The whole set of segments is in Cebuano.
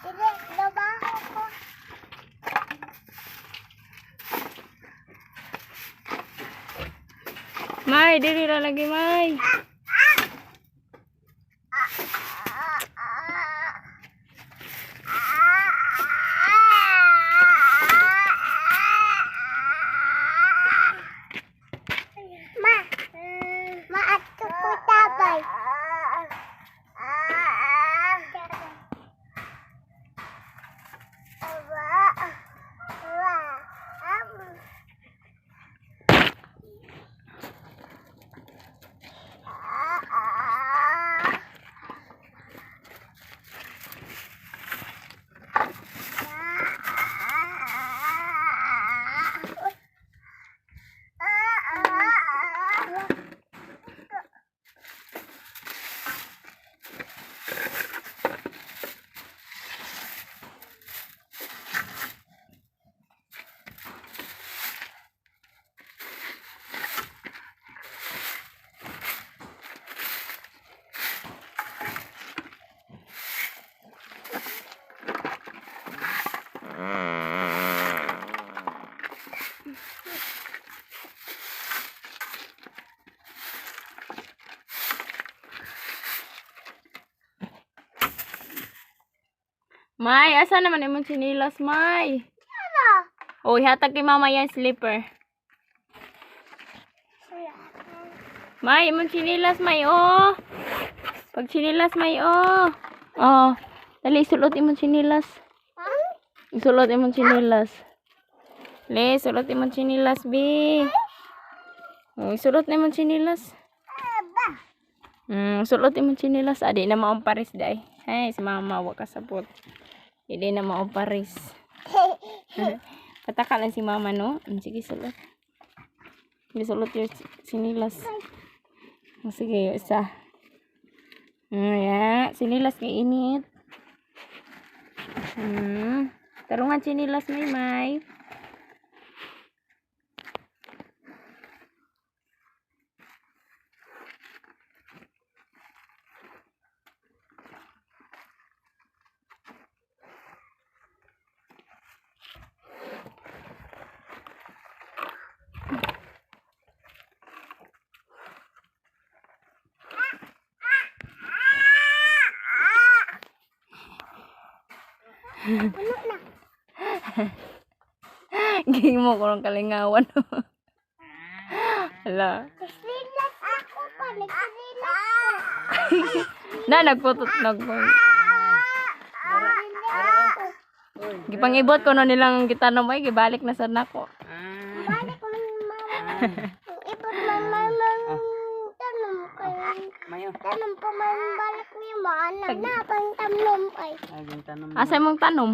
Dili, trabaho ko. May, dili ra lagi, May. Ma, ma ato ko tabay. May, asa naman imong tsinilas, May? Oh, ihatag kay mama yan slipper. May, imong tsinilas, May, oh. Pag tsinilas, May, oh. Oh, dali, sulot imong tsinilas. Sulot imong tsinilas. Le, sulot imong tsinilas, bi. Oh, sulot na imong tsinilas. Sulot imong tsinilas. Adi na maong paris day. Hey, si mama wa kasabot. Hindi na maong paris. Pataka lang si mama, no? Sige, sulot. Sige, sulot yung sinilas. Sige, yung isa. Yeah. Sinilas kay init. Tarungan sinilas, may may. Gimo ko ng kalingawan. Hala. Nagsilas ako pa, nagsilas ko. Na, nagputot. Nag Gipangibot ko no nilang gitanom ay gibalik na sad nako. Balik man mama. Ipot man mama tanom kay. Mayo. Tanom pa man balik ni mo anak na pang tanom ay. Ay, yung tanom. Asa imong tanom?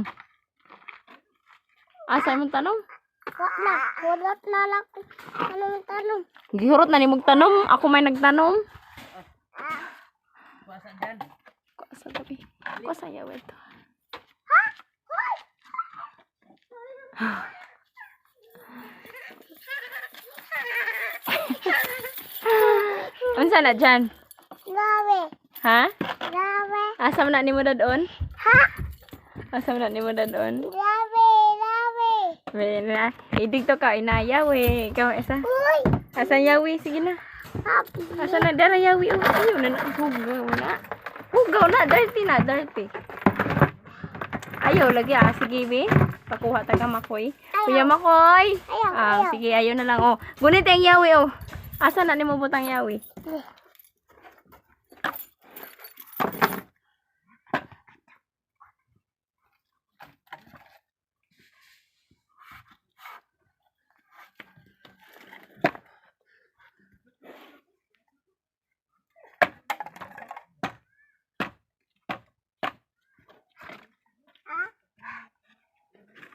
Asa imong tanom? Wa na, kulot na lang ko. Anong tanom? Gihurot na nimong tanom. Ako may nagtanom. Kuwasan dyan. Kuasa gabi. Kuasa yaw ito. Unsa na dyan? Gawe, Ha? gawe, Asa man na nimo dadon? ha? Asa man na nimo dadon? Gawe, gawe. Wala. Idig to ka inayaw eh. Ikaw isa. Uy, Asa yawi? Sige na. happy. Asa na dara yawi? Oh, ayaw na na. Hugaw na. Hugaw na. Dirty na. Dirty. Ayaw lagi ah. Sige, be. Pakuha ta ka, Makoy. Kuya Makoy. Ayaw, Ah, ayaw. sige, ayaw na lang. Oh. Gunit ang yawi oh. Asa na nimo butang yawi?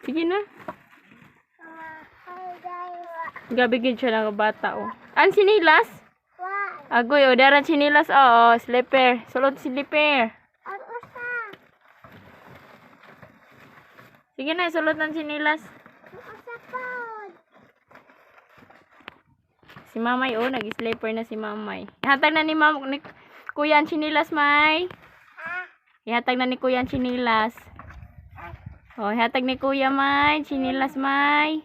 Sige na. Gabi gid siya nga bata oh. Ang sinilas? Wa, Agoy oh, dara sinilas oh, oh, slipper. Sulod slipper. ang usa, Sige na, sulod ng sinilas. ang usa pod. Si Mamay oh, nag-slipper na si Mamay. Ihatag na ni Mam ni Kuya ang sinilas, May. Ha? Ihatag na ni Kuya ang sinilas. Oh, hatag ni Kuya, May. Chinilas, May.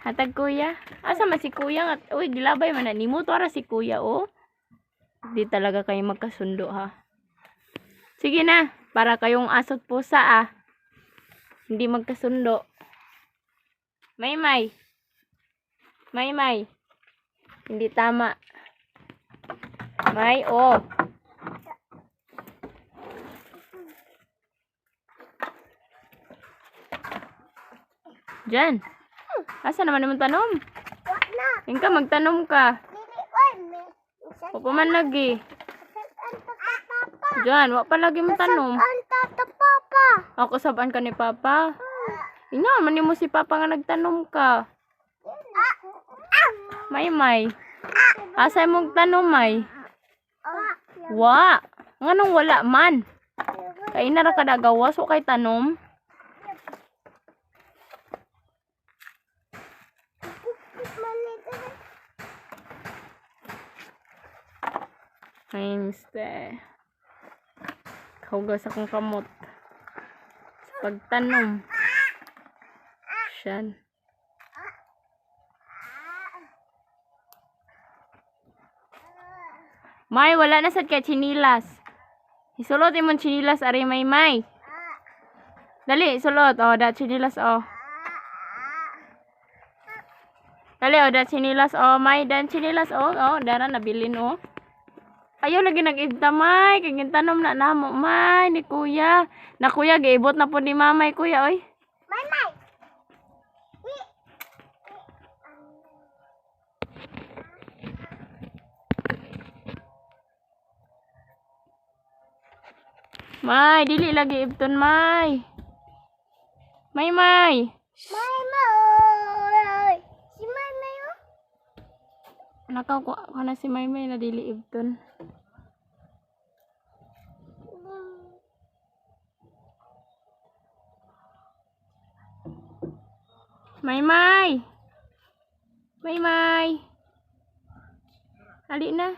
Hatag, Kuya. Asa man si Kuya nga? Uy, gilabay man na nimo to ara si Kuya, oh. Di talaga kayo magkasundo, ha. Sige na, para kayong asot pusa, ah. Hindi magkasundo. May, May. May, May. Hindi tama. May, oh. Diyan. Asa naman naman tanom? Wa na. Ingka, magtanom ka. Dili oy me. Wa pa man lagi. Ang tata papa. Diyan, wa pa lagi mo tanom. Ang tata papa. Ako sabaan ka ni Papa. Inga, man mo si Papa nga nagtanom ka. Ah. Ah. May may. Asa mong tanom, May? Ah. Wa. Nganong wala man? Kay na ra kada gawas wa kay tanom. Ay, mister. Kahugas akong kamot. Sa pagtanom. Siyan. May, wala na sad kay chinilas. Isulot imong chinilas ari may may. Dali, sulot. Oh, da chinilas oh. Dali, oh, da chinilas oh. May, dan chinilas oh. Oh, dara nabilin oh. Ayaw lagi nag-ibta, May. Kay gintanom na namo, May, ni Kuya. Na Kuya, giibot na po ni Mamay, Kuya, oy. May may. May, dili lagi ibton, May. May, May. May may. Si may may oh. Nakaw ko na si May May na dili ibton. May May. May May. Ali na.